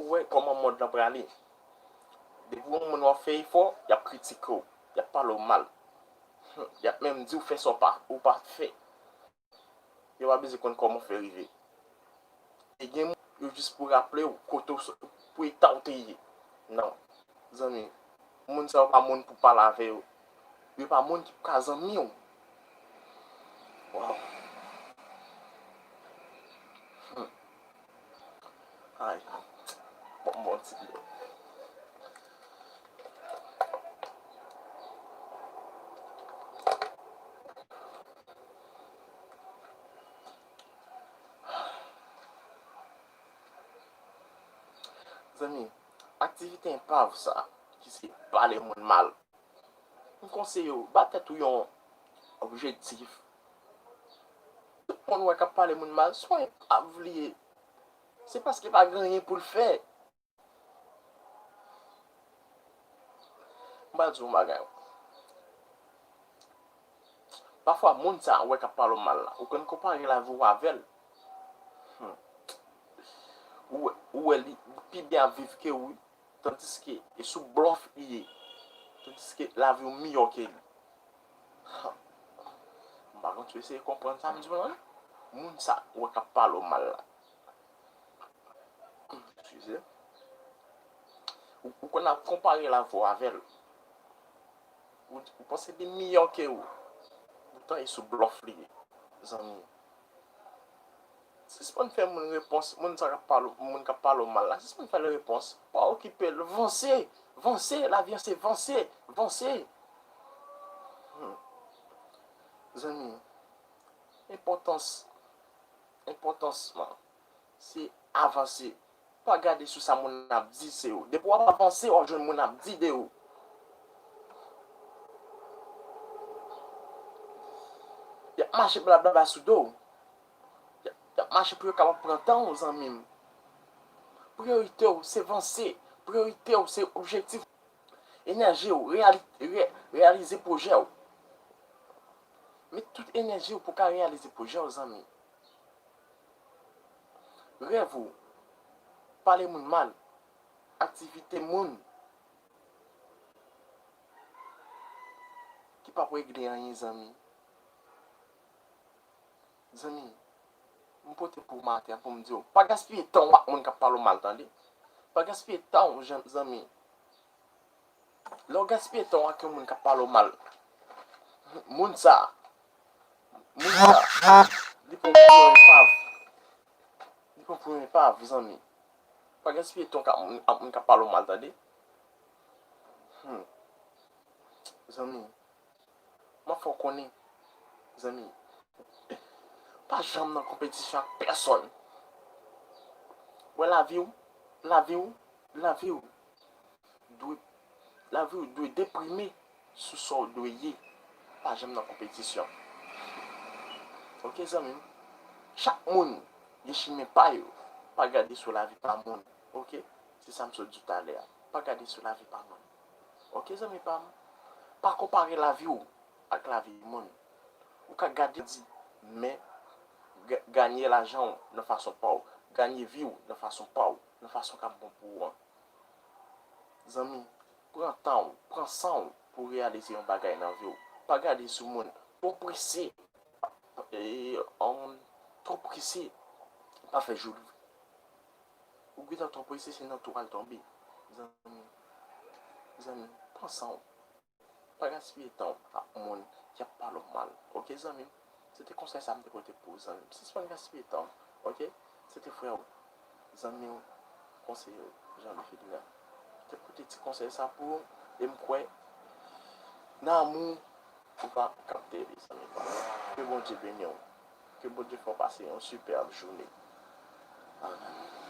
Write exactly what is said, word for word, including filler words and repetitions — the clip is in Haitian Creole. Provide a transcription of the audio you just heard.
Ou wè kòman mond lan prale. Depi yon moun w ap fè efò, y ap kritike w, y ap pale w mal. Hmm, y ap menm di w fè sa w pa, ou pa fè. Yo pa bezwen konn kòman w fè rive. E gen moun, yo jis pou raple w kote w sot, pou eta w te ye. Non. Zanmi, moun sa yo pa moun pou pale avè yo. Yo pa moun ki pou ka zanmi w. Waw. Hmm. Ay. Bon, bon, ti dlo. Zanmi, aktivite enpav sa, ki se pale moun mal. M konseye w, ba tèt ou yon objektif. Tout moun wè k ap pale moun mal, se yon enpav li ye. Se paske pa gen anyen pou l fè. M pral di w yon bagay. Pafwa, moun sa a wè k ap pale w mal la, ou konn konpare lavi w avè l. Hmm. Ou wè, ou wè li pi byen ap viv ke w, wi. Tandiske e sou blòf li ye. Tandiske lavi w miyò ke li. Ha. M pa konn si w eseye konprann sa m di w la, non. Moun sa a wè k ap pale w mal la. Eskize. Ou, ou konn ap konpare lavi w avè l. Ou, ou panse li miyò ke ou. Poutan e sou blòf li ye, zanmi. Sispann fè moun repons, moun sa k ap pale, moun k ap pale w mal la. Sispann fè l repons. Pa okipe l. Vanse. Vanse. Lavi an se vanse. Vanse. Hmm. Zanmi, enpòtans, enpòtans, man, se avanse. Pa gade sou sa moun ap di se ou. Depi w ap avanse, w ap jwenn moun ap di de ou. Y ap mache blablabla sou do w. Y ap, y ap mache pou yo kapab pran tan w, zanmi m. Priyorite w, se vanse. Priyorite w, se objektif. Enèji w, reyali-, re-, reyalize pwojè w. Met tout enèji w pou w ka reyalize pwojè w, zanmi. Rèv ou, pale moun mal, aktivite moun ki p ap regle anyen, zanmi. Zanmi, m pote pou w maten an pou m di w, pa gaspiye tan w ak moun k ap pale w mal, tande. Pa gaspiye tan w, jan-, zanmi. Lè w gaspiye tan w ak yon moun k ap pale w mal, moun sa, moun sa, li pran pou yon enpav. Li pran pou yon enpav, zanmi. Pa gaspiye tan w ak moun, ak moun k ap pale w mal, tande. Hmm. Zanmi, m ap fè w konnen, zanmi, pa janm nan konpetisyon ak pèsòn. Wè lavi w, lavi w, lavi w dwe, lavi w dwe deprime sou sa w dwe ye. Pa janm nan konpetisyon. Oke, zanmi m? Chak moun gen chimen pa yo. Pa gade sou lavi pa moun. Oke? Se sa m sot di w talè a. Pa gade sou lavi pa moun. Oke, zanmi pa m? Pa konpare lavi w ak lavi moun. Ou ka gade di, men ga-, ganye lajan w nan fason pa w, ganye vi w nan fason pa w, nan fason k ap bon pou ou an. Zanmi, pran tan w, pran san w pou w reyalize yon bagay nan vi w. Pa gade sou moun. Twò prese. E, um, twò prese pa fè jou leve. Ou gentan twò prese, se nan twou w al tonbe. Zanmi, zanmi, pran san w. Pa gaspiye tan w ak moun k ap pale w mal. Oke, zanmi m? Se te konsèy sa m te pote pou ou, zanmi m. Sispann gaspiye tan w, oke? Se te frè w, zanmi w, konseye w, Jean Louis Ferdinand. Te pote ti konsèy sa pou ou, e m kwè nan amou ou va kapte li, zanmi pa m. Ke Bondye beni w. Ke Bondye fè w pase yon sipèb jounen. Amen.